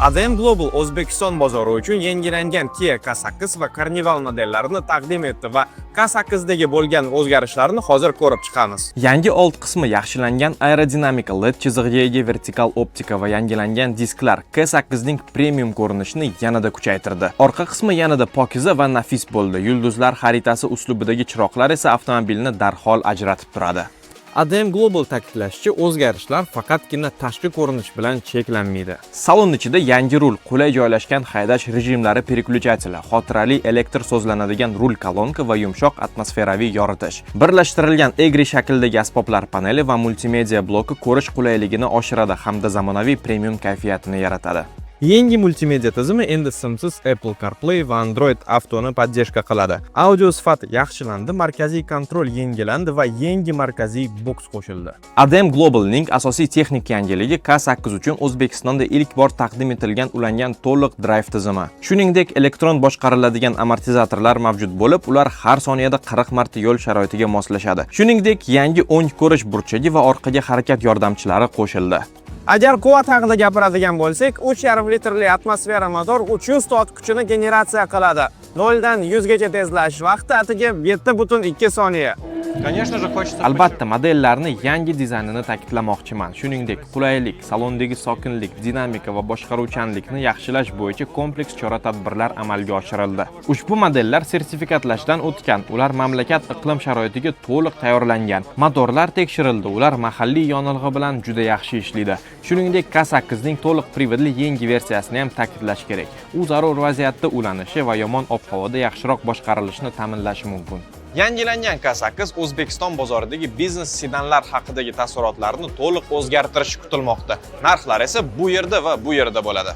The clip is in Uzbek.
ADM Global O'zbekiston bozori uchun yangilangan Kia K8 va Carnival modellarini taqdim etdi va K8 dagi bo'lgan o'zgarishlarni hozir ko'rib chiqamiz. Yangi old qismi, yaxshilangan aerodinamika, LED chizig'iga ega vertikal optika va yangilangan disklar K8 ning premium ko'rinishini yanada kuchaytirdi. Orqa qismi yanada pokiza va nafis bo'ldi. Yulduzlar xaritasi uslubidagi chiroqlar esa avtomobilni darhol ajratib turadi. ADM Global ta'kidlashicha, o'zgarishlar faqatgina tashqi ko'rinish bilan cheklanmaydi. Salon ichida yangi rul, qulay joylashgan haydash rejimlari переключатели, xotirali elektr sozlanadigan rul kolonka va yumshoq atmosferaviy yoritish. Birlashtirilgan egri shaklidagi asboblar paneli va multimedia bloki ko'rish qulayligini oshiradi hamda zamonaviy premium kayfiyatini yaratadi. Yangi multimedia tizimi endi simsiz Apple CarPlay va Android Autoni поддержка qiladi. Audio sifati yaxshilandi, markaziy kontrol yengilandi va yangi markaziy boks qo'shildi. ADM Globalning asosiy texnik yangiligi K8 uchun O'zbekistonda ilk bor taqdim etilgan ulangan to'liq drive tizimi. Shuningdek, elektron boshqariladigan amortizatorlar mavjud bo'lib, ular har soniyada 40 marta yo'l sharoitiga moslashadi. Shuningdek, yangi o'ng ko'rish burchagi va orqaga harakat yordamchilari qo'shildi. Agar quvvat haqida gapiradigan bo'lsak, 3,5 litrli atmosfera motor 300 ta ot kuchini generatsiya qiladi. 0 dan 100 gacha tezlashish vaqti atigi 7,2 soniya. Конечно же, хочется. Albatta, modellarni yangi dizaynini ta'kidlamoqchiman. Shuningdek, qulaylik, salondagi sokinlik, dinamika va boshqaruvchanlikni yaxshilash bo'yicha kompleks chora-tadbirlar amalga oshirildi. Ushbu modellar sertifikatlashdan o'tgan, ular mamlakat iqlim sharoitiga to'liq tayyorlangan. Motorlar tekshirildi, ular mahalliy yonilg'i bilan juda yaxshi ishlaydi. Shuningdek, K8 ning to'liq privodli yangi versiyasini ham ta'kidlash kerak. U zarur vaziyatda ulanishi va yomon ob-havoda yaxshiroq boshqarilishini ta'minlashi mumkin. Yangilangan K8 O'zbekiston bozoridagi biznes sedanlar haqidagi taassurotlarni to'liq o'zgartirishi kutilmoqda. Narxlar esa bu yerda va bu yerda bo'ladi.